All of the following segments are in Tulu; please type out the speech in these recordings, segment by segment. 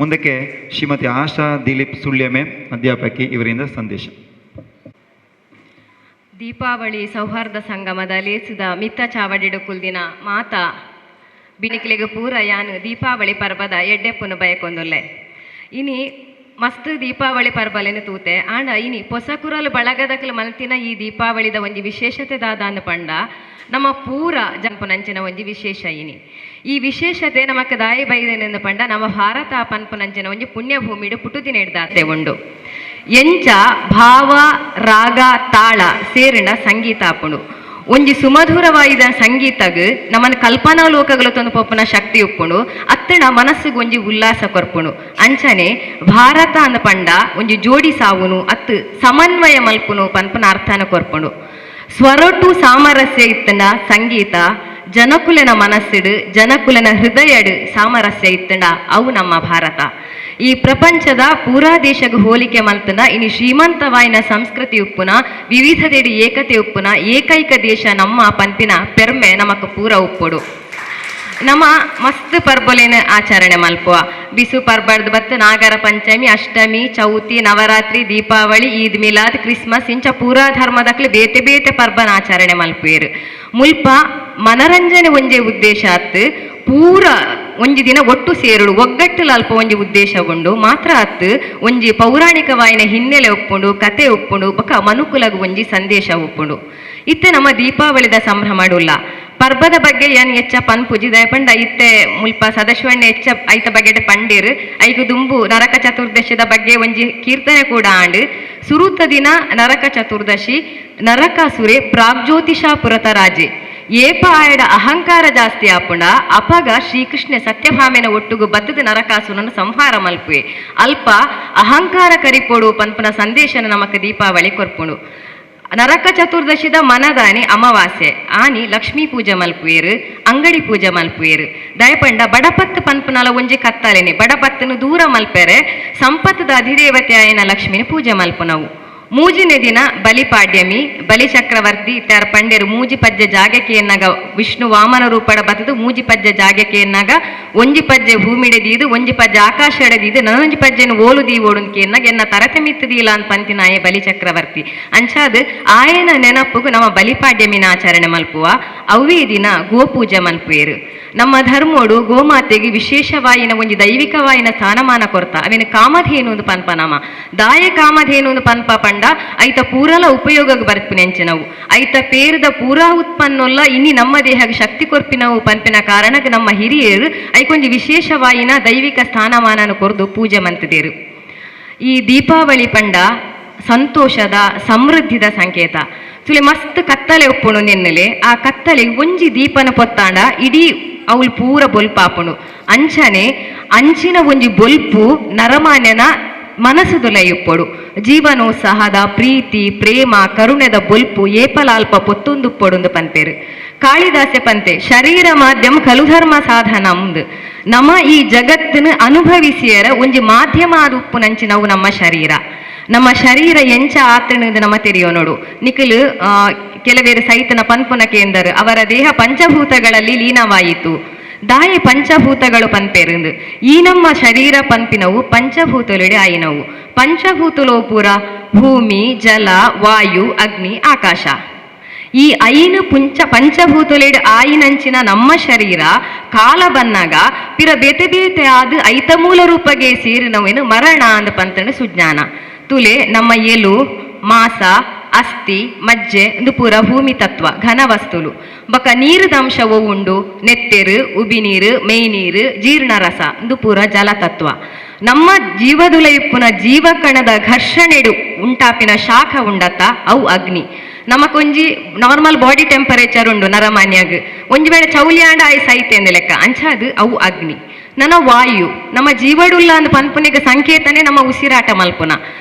ಮುಂದಕ್ಕೆ ಶ್ರೀಮತಿ ಆಶಾ ದಿಲೀಪ್ ಸುಳ್ಯ ಮ್ಯಾಮ್, ಅಧ್ಯಾಪಕಿ, ಇವರಿಂದ ಸಂದೇಶ. ದೀಪಾವಳಿ ಸೌಹಾರ್ದ ಸಂಗಮದ ಲೇಸಿದ ಮಿತ್ತ ಚಾವಡಿಡು ಕುಲ್ದಿನ ಮಾತಾ ಬಿನಿಕ್ಲೆಗ್ ಪೂರ ಯಾನ್ ದೀಪಾವಳಿ ಪರ್ಬದ ಎಡ್ಡೆಪ್ಪುನು ಬಯಕೊಂದುಲ್ಲೆ. ಇನಿ ಮಸ್ತ್ ದೀಪಾವಳಿ ಪರ್ಬಲೆನ್ ತೂತೆ. ಆಂಡ ಇನಿ ಪೊಸಕುರಲು ಬಳಗದಕಲು ಮಲ್ತಿನ ಈ ದೀಪಾವಳಿದ ಒಂಜಿ ವಿಶೇಷತೆ ದಾದಾಂದ್ ಪಂಡ, ನಮ್ಮ ಪೂರ ಜಂಪುನಂಚಿನ ಒಂಜಿ ವಿಶೇಷ ಇನಿ. ಈ ವಿಶೇಷತೆ ನಮಕ್ ದಾಯಿ ಬೈದೆನೆಂದು ಪಂಡ, ನಮ್ಮ ಭಾರತ ಪನ್ಪುನಂಚಿನ ಒಂಜಿ ಪುಣ್ಯ ಭೂಮಿಡು ಪುಟುದಿನೆಡ್ದಾತೆ ಉಂಡು. ಎಂಚ ಭಾವ, ರಾಗ, ತಾಳ ಸೇರಿನ ಸಂಗೀತ ಆಪುಂಡು. ಒಂಜಿ ಸುಮಧುರವಾಯಿದ ಸಂಗೀತಗ್ ನಮನ ಕಲ್ಪನಾ ಲೋಕಗಳು ತಂದು ಪೋಪುನ ಶಕ್ತಿ ಉಪ್ಪುಂಡು, ಅತ್ತಣ ಮನಸ್ಸುಗ್ ಒಂಜಿ ಉಲ್ಲಾಸ ಕೊರ್ಪುಂಡು. ಅಂಚನೆ ಭಾರತ ಅಂದ ಪಂಡ ಒಂಜಿ ಜೋಡಿ ಸಾವುನು ಅತ್ತು ಸಮನ್ವಯ ಮಲ್ಪುನು ಪನ್ಪುನ ಅರ್ಥನ ಕೊರ್ಪುಂಡು. ಸ್ವರೊಟು ಸಾಮರಸ್ಯ ಇತ್ತಂಡ ಸಂಗೀತ, ಜನಕುಲೆನ ಮನಸ್ಸಿಡು, ಜನಕುಲೆನ ಹೃದಯಡು ಸಾಮರಸ್ಯ ಇತ್ತಂಡ ಅವು ನಮ್ಮ ಭಾರತ. ಈ ಪ್ರಪಂಚದ ಪೂರಾ ದೇಶಗ್ ಹೋಲಿಕೆ ಮಲ್ತಂಡ ಇನಿ ಶ್ರೀಮಂತವಾಯಿನ ಸಂಸ್ಕೃತಿ ಉಪ್ಪುನ, ವಿವಿಧತೆಡು ಏಕತೆ ಉಪ್ಪುನ ಏಕೈಕ ದೇಶ ನಮ್ಮ ಪನ್ಪಿನ ಪೆರ್ಮೆ ನಮಕ್ ಪೂರ ಉಪ್ಪುಡು. ನಮ್ಮ ಮಸ್ತ್ ಪರ್ಬೊಲೆನ್ ಆಚರಣೆ ಮಲ್ಪುವ. ಬಿಸು ಪರ್ಬರ್ದ್ ಬತ್ತು ನಾಗರ ಪಂಚಮಿ, ಅಷ್ಟಮಿ, ಚೌತಿ, ನವರಾತ್ರಿ, ದೀಪಾವಳಿ, ಈದ್ ಮಿಲಾದ್, ಕ್ರಿಸ್ಮಸ್, ಇಂಚ ಪೂರಾ ಧರ್ಮದಕ್ಲು ಬೇತೆ ಬೇತೆ ಪರ್ಬನ ಆಚರಣೆ ಮಲ್ಪುವೆರ್. ಮುಲ್ಪ ಮನರಂಜನೆ ಒಂಜೆ ಉದ್ದೇಶ ಅತ್ತು, ಪೂರ ಒಂಜಿ ದಿನ ಒಟ್ಟು ಸೇರುಡು, ಒಗ್ಗಟ್ಟು ಅಲ್ಪ ಒಂಜಿ ಉದ್ದೇಶ ಉಂಡು. ಮಾತ್ರ ಅತ್ತು, ಒಂಜಿ ಪೌರಾಣಿಕವಾಯಿನ ಹಿನ್ನೆಲೆ ಉಪ್ಪುಂಡು, ಕತೆ ಉಪ್ಪುಂಡು, ಬೊಕ ಮನುಕುಲಗ್ ಒಂಜಿ ಸಂದೇಶ ಉಪ್ಪುಂಡು. ಇತ್ತೆ ನಮ್ಮ ದೀಪಾವಳಿದ ಸಂಭ್ರಮಡುಲ್ಲ. ಪರ್ಬದ ಬಗ್ಗೆ ಏನ್ ಹೆಚ್ಚ ಪನ್ಪುಜಿ, ದಯಪಂಡ ಇತ್ತೆ ಮುಲ್ಪ ಸದಸ್ವಣ್ಣ ಹೆಚ್ಚ ಐತ ಬಗ್ಗೆ ಪಂಡೀರ್. ಐಕು ದುಂಬು ನರಕ ಚತುರ್ದಶಿದ ಬಗ್ಗೆ ಒಂಜಿ ಕೀರ್ತನೆ ಕೂಡ ಆಂಡ್. ಸುರುತ ದಿನ ನರಕ ಚತುರ್ದಶಿ. ನರಕಾಸುರೆ ಪ್ರಾಗ್ಜ್ಯೋತಿಷಾಪುರತ ರಾಜೆ. ಏಪ ಆಯಡ ಅಹಂಕಾರ ಜಾಸ್ತಿ ಆಪುಂಡ, ಅಪಗ ಶ್ರೀಕೃಷ್ಣ ಸತ್ಯಭಾಮೆನ ಒಟ್ಟುಗು ಬತ್ತದ ನರಕಾಸುರನ ಸಂಹಾರ ಮಲ್ಪುವೆ. ಅಲ್ಪ ಅಹಂಕಾರ ಕರಿಪೊಡು ಪನ್ಪುನ ಸಂದೇಶನ ನಮಕ್ ದೀಪಾವಳಿ ಕೊರ್ಪುಂಡು. ನರಕ ಚತುರ್ದಶಿದ ಮನದಾನಿ ಅಮಾವಾಸ್ಯೆ. ಆನಿ ಲಕ್ಷ್ಮೀ ಪೂಜೆ ಮಲ್ಪುವೇರು, ಅಂಗಡಿ ಪೂಜೆ ಮಲ್ಪುವೇರು. ದಯಪಂಡ ಬಡಪತ್ತು ಪನ್ಪುನಲ ಒಂಜಿ ಕತ್ತಲೆನೆ. ಬಡಪತ್ತನು ದೂರ ಮಲ್ಪೆರೆ ಸಂಪತ್ತದ ಅಧಿದೇವತೆ ಆಯನ ಲಕ್ಷ್ಮಿನ ಪೂಜೆ ಮಲ್ಪುನವು. ಮೂಜಿನೇ ದಿನ ಬಲಿಪಾಡ್ಯಮಿ. ಬಲಿ ಚಕ್ರವರ್ತಿ ಇತ್ತಾರ ಪಂಡೆರು, ಮೂಜಿ ಪಜ್ಜೆ ಜಾಗಕ್ಕೆ ಎನ್ನಾಗ ವಿಷ್ಣು ವಾಮನ ರೂಪಡ ಬತ್ತದು, ಮೂಜಿ ಪಜ್ಜೆ ಜಾಗಕ್ಕೆ ಎನ್ನಾಗ ಒಂಜಿ ಪಜ್ಜೆ ಭೂಮಿಡೆ ದೀದು, ಒಂಜಿ ಪಜ್ಜೆ ಆಕಾಶ ದೀದು, ನನೊಂಜಿ ಪಜ್ಜೆನು ಓಲು ದೀವೋಡು ಎನ್ನಾಗ ಎನ್ನ ತರತೆ ಮಿತ್ತು ದೀಲ ಅಂತ ಪಂತಿನಾಯೆ ಬಲಿ ಚಕ್ರವರ್ತಿ. ಅಂಚಾದ್ ಆಯನ ನೆನಪುಗು ನಮ್ಮ ಬಲಿಪಾಡ್ಯಮಿನ ಆಚರಣೆ ಮಲ್ಪುವ. ಅವ್ವೇ ದಿನ ಗೋಪೂಜೆ ಮಲ್ಪುವೇರು. ನಮ್ಮ ಧರ್ಮೋಡು ಗೋಮಾತೆಗೆ ವಿಶೇಷವಾಯಿನ ಒಂಜಿ ದೈವಿಕವಾಯಿನ ಸ್ಥಾನಮಾನ ಕೊರ್ತ. ಅವೇನು ಕಾಮಧೇನು ಒಂದು ಪನ್ಪ ನಮ. ದಾಯ ಕಾಮಧೇನು ಒಂದು ಪನ್ಪ ಪಂಡ, ಐತ ಪೂರಲ ಉಪಯೋಗಕ್ಕೆ ಬರ್ಪಿನೆಂಚಿನವು, ಐತ ಪೇರದ ಪೂರಾ ಉತ್ಪನ್ನೊಲ್ಲ ಇನಿ ನಮ್ಮ ದೇಹಕ್ಕೆ ಶಕ್ತಿ ಕೊರ್ಪಿನವು ಪನ್ಪಿನ ಕಾರಣಕ್ಕೆ ನಮ್ಮ ಹಿರಿಯರು ಐಕೊಂಜಿ ವಿಶೇಷವಾಯಿನ ದೈವಿಕ ಸ್ಥಾನಮಾನನ ಕೊರ್ದು ಪೂಜೆ ಮಂತದೇರು. ಈ ದೀಪಾವಳಿ ಪಂಡ ಸಂತೋಷದ, ಸಮೃದ್ಧಿದ ಸಂಕೇತ. ತುಲಿ, ಮಸ್ತ್ ಕತ್ತಲೆ ಉಪ್ಪುಣು ನಿನ್ನಲೆ. ಆ ಕತ್ತಲೆ ಒಂಜಿ ದೀಪನ ಪೊತ್ತಾಂಡ ಇಡೀ ಅವಳು ಪೂರ ಬೊಲ್ಪಾಪುಣು. ಅಂಚನೆ ಅಂಚಿನ ಒಂಜಿ ಬೊಲ್ಪು ನರಮಾನ್ಯನ ಮನಸ್ಸುದುಲೈ ಉಪ್ಪೊಡು. ಜೀವನೋತ್ಸಾಹದ, ಪ್ರೀತಿ, ಪ್ರೇಮ, ಕರುಣೆದ ಬೊಲ್ಪು ಏಪಲಾಲ್ಪ ಪೊತ್ತೊಂದುಪ್ಪೊಡುಂದು ಪನ್ಪೇರು. ಕಾಳಿದಾಸೆ ಪಂತೆ, ಶರೀರ ಮಾಧ್ಯಮ ಖಲು ಧರ್ಮ ಸಾಧನ. ನಮ್ಮ ಈ ಜಗತ್ತನ್ನು ಅನುಭವಿಸಿಯರ ಒಂಜಿ ಮಾಧ್ಯಮ ಆದ ಉಪ್ಪುನಂಚಿನವು ನಮ್ಮ ಶರೀರ. ನಮ್ಮ ಶರೀರ ಎಂಚ ಆತಣದು ನಮ್ಮ ತೆರಿಯೋ ನೋಡು. ನಿಖಲು ಕೆಲವೇರು ಸೈತನ ಪನ್ಪುನ ಕೇಂದರು, ಅವರ ದೇಹ ಪಂಚಭೂತಗಳಲ್ಲಿ ಲೀನವಾಯಿತು. ದಾಯಿ ಪಂಚಭೂತಗಳು ಪನ್ಪೆರಿಂದು? ಈ ನಮ್ಮ ಶರೀರ ಪನ್ಪಿನವು ಪಂಚಭೂತಲೆಡೆ ಆಯಿನವು. ಪಂಚಭೂತಲೋ ಪೂರ? ಭೂಮಿ, ಜಲ, ವಾಯು, ಅಗ್ನಿ, ಆಕಾಶ. ಈ ಐನು ಪಂಚಭೂತಲೆಡ್ ಆಯಿನಂಚಿನ ನಮ್ಮ ಶರೀರ ಕಾಲ ಬನ್ನಾಗ ಪಿರ ಬೇತೆ ಬೇತೆ ಆದ ಐತ ಮೂಲ ರೂಪಗೆ ಸೇರಿನವೇನು ಮರಣ ಅಂದ ಪಂತಂಡ ಸುಜ್ಞಾನ. ತುಲೆ, ನಮ್ಮ ಎಲು, ಮಾಸ, ಅಸ್ಥಿ, ಮಜ್ಜೆ ಇಂದು ಪೂರ ಭೂಮಿ ತತ್ವ, ಘನ ವಸ್ತುಲು. ಬೊಕ ನೀರುದ ಅಂಶವು ಉಂಡು? ನೆತ್ತೆರು, ಉಬಿನೀರು, ಮೇಯ್ನೀರು, ಜೀರ್ಣರಸ, ಇಂದು ಪೂರ ಜಲತತ್ವ. ನಮ್ಮ ಜೀವದುಲೈಪ್ಪುನ ಜೀವಕಣದ ಘರ್ಷಣೆಡು ಉಂಟಾಪಿನ ಶಾಖ ಉಂಡತ್ತ, ಅವು ಅಗ್ನಿ. ನಮಕೊಂಜಿ normal body temperature ಉಂಡು ನರಮಾನ್ಯಾಗ. ಒಂಜಿ ವೇಳೆ ಚೌಲಿಯಾಂಡ ಆಯ್ ಸೈತೆ ಅಂದ ಲೆಕ್ಕ. ಅಂಚಾದು ಅವು ಅಗ್ನಿ. ನನ್ನ ವಾಯು, ನಮ್ಮ ಜೀವಡುಲ್ಲ ಅಂದ್ ಪನ್ಪುನಿಗ ಸಂಕೇತನೆ ನಮ್ಮ ಉಸಿರಾಟ ಮಲ್ಪುನ.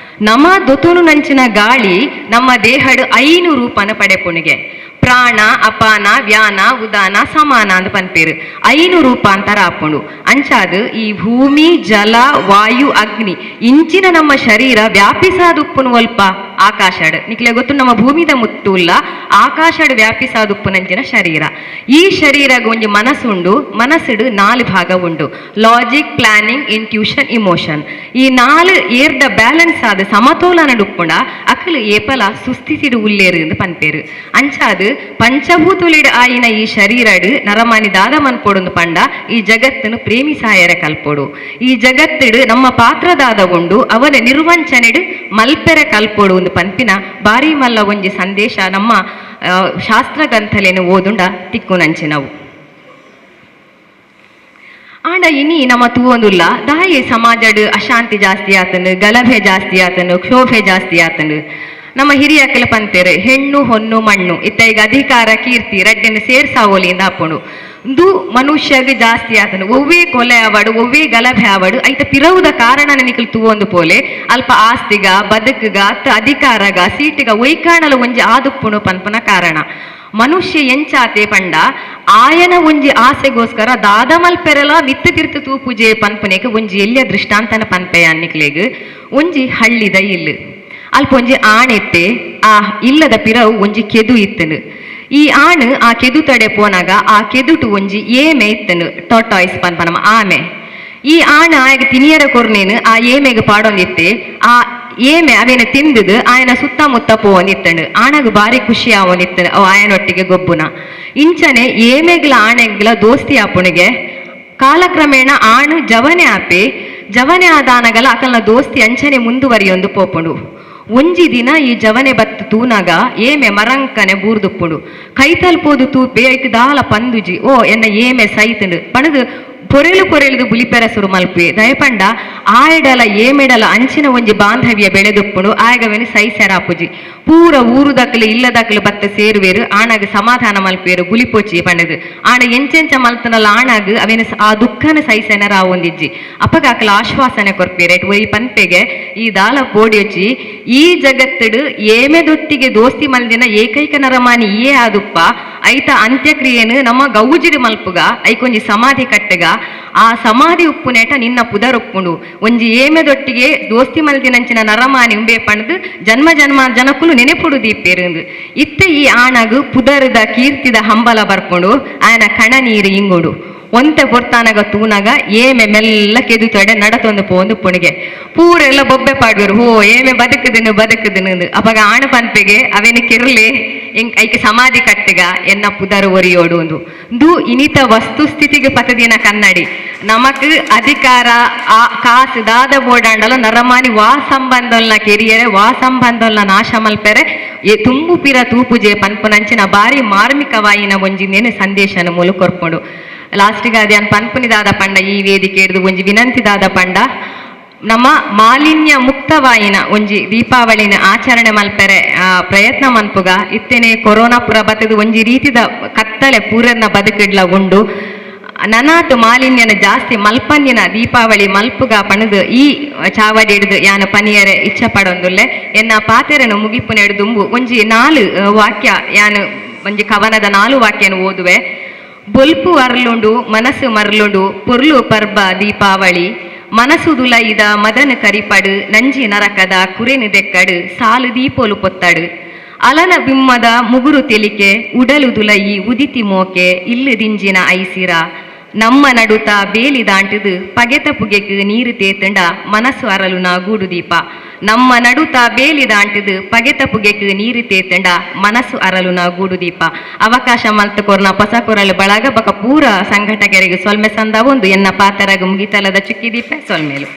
ನಮ್ಮ ದೊತುನು ನಂಚಿನ ಗಾಳಿ ನಮ್ಮ ದೇಹಡು ಐನು ರೂಪನ ಪಡೆಪುಣಿಗೆ. ಪ್ರಾಣ, ಅಪಾನ, ವ್ಯಾನ, ಉದಾನ, ಸಮಾನ ಅಂದ್ ಪನ್ಪೇರು. ಐನು ರೂಪಾಂತರ ಆಪುಂಡು. ಅಂಚಾದು ಈ ಭೂಮಿ, ಜಲ, ವಾಯು, ಅಗ್ನಿ ಇಂಚಿನ ನಮ್ಮ ಶರೀರ ವ್ಯಾಪಿಸಾದುಪ್ಪುನು ಒಲ್ಪ. ಆಕಾಶಡ್ ನಿಕ್ಲೆ ಗೊತ್ತು ನಮ್ಮ ಭೂಮಿದ ಮುತ್ತುಲ್ಲ ಆಕಾಶಡ್ ವ್ಯಾಪಿಸಾದುಪ್ಪುನಂಚಿನ ಶರೀರ. ಈ ಶರೀರಗ್ ಒಂಜಿ ಮನಸ್ಸುಂಡು. ಮನಸ್ಸುಡು ನಾಲ್ ಭಾಗ ಉಂಡು: ಲಾಜಿಕ್, ಪ್ಲಾನಿಂಗ್, ಇಂಟ್ಯೂಷನ್, ಇಮೋಷನ್. ಈ ನಾಲ್ ಏರ್ಡ ಬ್ಯಾಲೆನ್ಸ್ ಆದ್ ಸಮತೋಲನ ಉಪ್ಪುಂಡ ಅಕಲ್ ಏಪಲ ಸುಸ್ಥಿತಿಡು ಉಲ್ಲೇರು ಎಂದು ಪನ್ಪೇರು. ಅಂಚಾದ್ ಪಂಚಭೂತುಲಿಡ್ ಆಯಿನ ಈ ಶರೀರಡ್ ನರಮಾನಿ ದಾದ ಮನ್ಪೊಡು ಪಂಡ, ಈ ಜಗತ್ತನ್ನು ಪ್ರೇಮಿಸಾಯರೆ ಕಲ್ಪೊಡು. ಈ ಜಗತ್ತಿಡ್ ನಮ್ಮ ಪಾತ್ರದಾದ ಉಂಡು, ಅವನ ನಿರ್ವಂಚನೆಡ್ ಮಲ್ಪೆರೆ ಕಲ್ಪೊಡು ಒಂದು ಪನ್ಪಿನ ಬಾರಿ ಮಲ್ಲ ಒಂಜಿ ಸಂದೇಶ ನಮ್ಮ ಶಾಸ್ತ್ರ ಗ್ರಂಥಲೇನು ಓದುಂಡ ತಿಕ್ಕುನಂಚಿನವು. ಆಂಡ ಇನಿ ನಮ್ಮ ತೂವೊಂದುಲ್ಲ, ದಾಯೆ ಸಮಾಜಡ್ ಅಶಾಂತಿ ಜಾಸ್ತಿ ಆತನು, ಗಲಭೆ ಜಾಸ್ತಿ ಆತನು, ಕ್ಷೋಭೆ ಜಾಸ್ತಿ ಆತನು? ನಮ್ಮ ಹಿರಿಯಕಲ ಪಂತೇರು, ಹೆಣ್ಣು, ಹೊನ್ನು, ಮಣ್ಣು, ಇತ್ತ ಈಗ ಅಧಿಕಾರ, ಕೀರ್ತಿ ರಡ್ಡೆನ ಸೇರ್ಸಾವೋಲಿಂದ ಹಾಪುಂಡು. ಇಂದು ಮನುಷ್ಯಗ್ ಜಾಸ್ತಿ ಆತನು. ಒವ್ವೇ ಕೊಲೆ ಆವಡು, ಒವ್ವೇ ಗಲಭೆ ಆವಡು, ಐತ ಪಿರವುದ ಕಾರಣ ನಿಕಲ್ ತೂವೊಂದು ಪೋಲೆ. ಅಲ್ಪ ಆಸ್ತಿಗ, ಬದುಕುಗ, ಅತ್ತ ಅಧಿಕಾರಗ, ಸೀಟಿಗ, ಒಯ್ಕಾಣಲ ಒಂಜಿ ಆದುಪ್ಪುಣು ಪನ್ಪುನ ಕಾರಣ. ಮನುಷ್ಯ ಎಂಚಾತೆ ಪಂಡ, ಆಯನ ಒಂಜಿ ಆಸೆಗೋಸ್ಕರ ದಾದ ಮಲ್ಪೆರೆಲ ಮಿತ್ತು ತಿರ್ತು ತೂಪುಜೆ ಪನ್ಪುನೆಕ್ ಒಂಜಿ ಎಲ್ಯ ದೃಷ್ಟಾಂತನ ಪನ್ಪೆಯ ಅನ್ನಿಕ್ಲೆಗ್. ಒಂಜಿ ಹಳ್ಳಿದ ಇಲ್ಲು. ಅಲ್ಪ ಒಂಜಿ ಆಣೆತ್ತೆ. ಆ ಇಲ್ಲದ ಪಿರವು ಒಂಜಿ ಕೆದು ಇತ್ತನು. ಈ ಆಣ್ ಆ ಕೆದು ತಡೆ ಪೋನಾಗ ಆ ಕೆದುಟು ಒಂಜಿ ಏಮೆ ಇತ್ತನು, ಟೊಟಾಯ್ಸ್ ಪನ್ಪ ನಮ್ಮ ಆಮೆ. ಈ ಆಣ್ ಆಯಗ ತಿನಿಯರ ಕೊರ್ನೇನು ಆ ಏಮೆಗ್ ಪಾಡೊಂದಿತ್ತೆ. ಆ ಏಮೆ ಅವೇನ ತಿಂದುದು ಆಯನ ಸುತ್ತಮುತ್ತ ಪೋವೊಂದಿತ್ತನು. ಆಣಗ್ ಬಾರಿ ಖುಷಿ ಆವೊಂದಿತ್ತನು ಅವು ಆಯನೊಟ್ಟಿಗೆ ಗೊಬ್ಬುನ. ಇಂಚನೆ ಏಮೆಗ್ಲ ಆಣೆಗ್ಲ ದೋಸ್ತಿ ಆಪುಣಿಗೆ. ಕಾಲಕ್ರಮೇಣ ಆಣು ಜವನೆ ಆಪೆ. ಜವನೆ ಆದಾನಗಲ ಅಕಲ್ನ ದೋಸ್ತಿ ಅಂಚನೆ ಮುಂದುವರಿಯೊಂದು ಪೋಪುಂಡು. ಒಂಜಿ ದಿನ ಈ ಜವನೆ ಬತ್ತು ತೂನಾಗ ಏಮೆ ಮರಂಕನೆ ಬೂರ್ದುಪ್ಪುಂಡು. ಕೈತಲ್ಪೋದು ತೂಪೆ, ಐಕ್ ದಾಲ ಪಂದುಜಿ. ಓ, ಎನ್ನ ಏಮೆ ಸೈತುಂಡು ಪಣದು ಪೊರೆಲು ಪೊರೆಲುದು ಬುಲಿಪೆರ ಸುರು ಮಲ್ಪೆ. ದಯಪಂಡ ಆಯಡಲ ಏಮೆಡಲ ಅಂಚಿನ ಒಂಜಿ ಬಾಂಧವ್ಯ ಬೆಳೆದುಪ್ಪುಂಡು. ಆಯಗವೆನು ಸೈಸೆರಾಪುಜಿ. ಪೂರ ಊರು ದಕ್ಕಲು ಇಲ್ಲದಕ್ಕಲು ಬತ್ತ ಸೇರುವೇರು. ಆಣಾಗ ಸಮಾಧಾನ ಮಲ್ಪೇರು, ಬುಲಿಪೋಚಿ ಪಂಡದು. ಆಣ ಎಂಚೆಂಚ ಮಲ್ತನಲ ಆಣಾಗ ಅವೇನು ಆ ದುಃಖನ ಸೈಸೆನರ ಒಂದಿಜ್ಜಿ. ಅಪಗ ಅಕಲ ಆಶ್ವಾಸನೆ ಕೊರ್ಪೇರೆ. ಒಯ್ ಪನ್ಪೆಗೆ, ಈ ದಾಲ ಪೋಡಿಯೊಚ್ಚಿ, ಈ ಜಗತ್ತಡು ಏಮೆದೊಟ್ಟಿಗೆ ದೋಸ್ತಿ ಮಲ್ದಿನ ಏಕೈಕ ನರಮಾನಿ ಏ ಆದುಪ್ಪ. ಐತ ಅಂತ್ಯಕ್ರಿಯೆನು ನಮ್ಮ ಗೌಜಿಡು ಮಲ್ಪುಗ, ಐಕೊಂಜಿ ಸಮಾಧಿ ಕಟ್ಟಗ. ಆ ಸಮಾಧಿ ಉಪ್ಪುನೇಟ ನಿನ್ನ ಪುದರುಪ್ಪುಂಡು. ಒಂಜಿ ಏಮೆದೊಟ್ಟಿಗೆ ದೋಸ್ತಿ ಮಲ್ದಿನಂಚಿನ ನರಮಾನಿ ಉಂಬೆ ಪಣದು ಜನ್ಮ ಜನ್ಮ ಜನಕುಲು ನೆನೆಪುಡು ದೀಪೇರು. ಇತ್ತ ಈ ಆಣಗು ಪುದರುದ ಕೀರ್ತಿದ ಹಂಬಲ ಬರ್ಪುಂಡು. ಆಯನ ಕಣ ನೀರು ಇಂಗುಡು. ಒಂತೆ ಪೊರ್ತಾನಗ ತೂನಗ ಏಮೆ ಮೆಲ್ಲ ಕೆದು ತಡೆ ನಡತೊಂದು ಪೋಂದು ಪುಣಿಗೆ. ಪೂರೆಲ್ಲ ಬೊಬ್ಬೆ ಪಾಡುವರು, ಹೋ, ಏಮೆ ಬದುಕುದಿನ ಬದುಕುದಿನ. ಅಪಗ ಆಣ ಪನ್ಪೆಗೆ, ಅವೇನು ಕಿರ್ಲೆ, ಐಕೆ ಸಮಾಧಿ ಕಟ್ಟಗ, ಎನ್ನ ಪುದರು ಒರಿಯೋಡು ಒಂದು ದು ಇನಿತ ವಸ್ತುಸ್ಥಿತಿಗೆ ಪತದಿನ ಕನ್ನಡಿ. ನಮಕ್ ಅಧಿಕಾರ, ಆ ಕಾಸು ದಾದ ಬೋಡಾಂಡಲ ನರಮಾನಿ ವಾ ಸಂಬಂಧಲ್ನ ಕೆರಿಯರೆ, ವಾ ಸಂಬಂಧಲ್ನ ನಾಶ ಮಲ್ಪೆರೆ ಏ ತುಂಬು ಪಿರ ತೂಪುಜೆ ಪನ್ಪುನಂಚಿನ ಬಾರಿ ಮಾರ್ಮಿಕವಾಯಿನ ಒಂಜಿನೇನು ಸಂದೇಶನ ಮೂಲ ಕೊರ್ಪುಂಡು. ಲಾಸ್ಟಿಗೆ ಅದೇ ಪನ್ಪುನಿದಾದ ಪಂಡ, ಈ ವೇದಿಕೆ ಹಿಡಿದು ಒಂಜಿ ವಿನಂತಿದಾದ ಪಂಡ, ನಮ್ಮ ಮಾಲಿನ್ಯ ಮುಕ್ತವಾಯಿನ ಒಂಜಿ ದೀಪಾವಳಿನ ಆಚರಣೆ ಮಲ್ಪೆರೆ ಪ್ರಯತ್ನ ಮನ್ಪುಗ. ಇತ್ತೇನೆ ಕೊರೋನಾ ಪುರ ಬತ್ತದು ಒಂಜಿ ರೀತಿದ ಕತ್ತಲೆ ಪೂರನ್ನ ಬದುಕಿಡ್ಲ ಉಂಡು. ನನಾತ್ ಮಾಲಿನ್ಯನ ಜಾಸ್ತಿ ಮಲ್ಪನ್ಯನ ದೀಪಾವಳಿ ಮಲ್ಪುಗ ಪಣದು ಈ ಚಾವಡಿ ಹಿಡಿದು ಯಾನ ಪನಿಯರೆ ಇಚ್ಛ ಪಡೊಂದುಲ್ಲೆ. ಎನ್ನ ಪಾತೆರನು ಮುಗಿಪು ದುಂಬು ಒಂಜಿ ನಾಲು ವಾಕ್ಯ, ಯಾನು ಒಂಜಿ ಕವನದ ನಾಲು ವಾಕ್ಯನು ಓದುವೆ. ಬೊಲ್ಪು ಅರ್ಲುಂಡು, ಮನಸ್ಸು ಮರ್ಲುಂಡು, ಪೊರ್ಲು ಪರ್ಬ ದೀಪಾವಳಿ. ಮನಸ್ಸು ದುಲೈದ ಮದನ ಕರಿಪಡು, ನಂಜಿ ನರಕದ ಕುರೆನು ದೆಕ್ಕಡು, ಸಾಲು ದೀಪೋಲು ಪೊತ್ತಡು. ಅಲನ ಬಿಮ್ಮದ ಮುಗುರು ತೆಲಿಕೆ, ಉಡಲು ದುಲಯಿ ಉದಿತಿ ಮೋಕೆ, ಇಲ್ಲು ದಿಂಜಿನ ಐಸಿರ. ನಮ್ಮ ನಡುತ ಬೇಲಿ ದಾಂಟದು ಪಗೆತ ಪುಗೆಕ್ ನೀರು ತೇತಂಡ, ಮನಸ್ಸು ಅರಲುನ ಗೂಡು ದೀಪ. ನಮ್ಮ ನಡುತ ಬೇಲಿ ದಾಂಟದು ಪಗೆತ ಪುಗೆಕ್ ನೀರು ತೇತಂಡ, ಮನಸ್ಸು ಅರಲುನ ಗೂಡು ದೀಪ. ಅವಕಾಶ ಮಲ್ತ ಕೊರ್ನ ಪಸ ಕೊರಲು ಬಳಗ ಬಕ ಪೂರ ಸಂಘಟಕರಿಗೆ ಸೊಲ್ಮೆ ಸಂದ ಒಂದು ಎನ್ನ ಪಾತರಗ ಮುಗಿತಲದ ಚುಕ್ಕಿ ದೀಪ. ಸೊಲ್ಮೇಲು.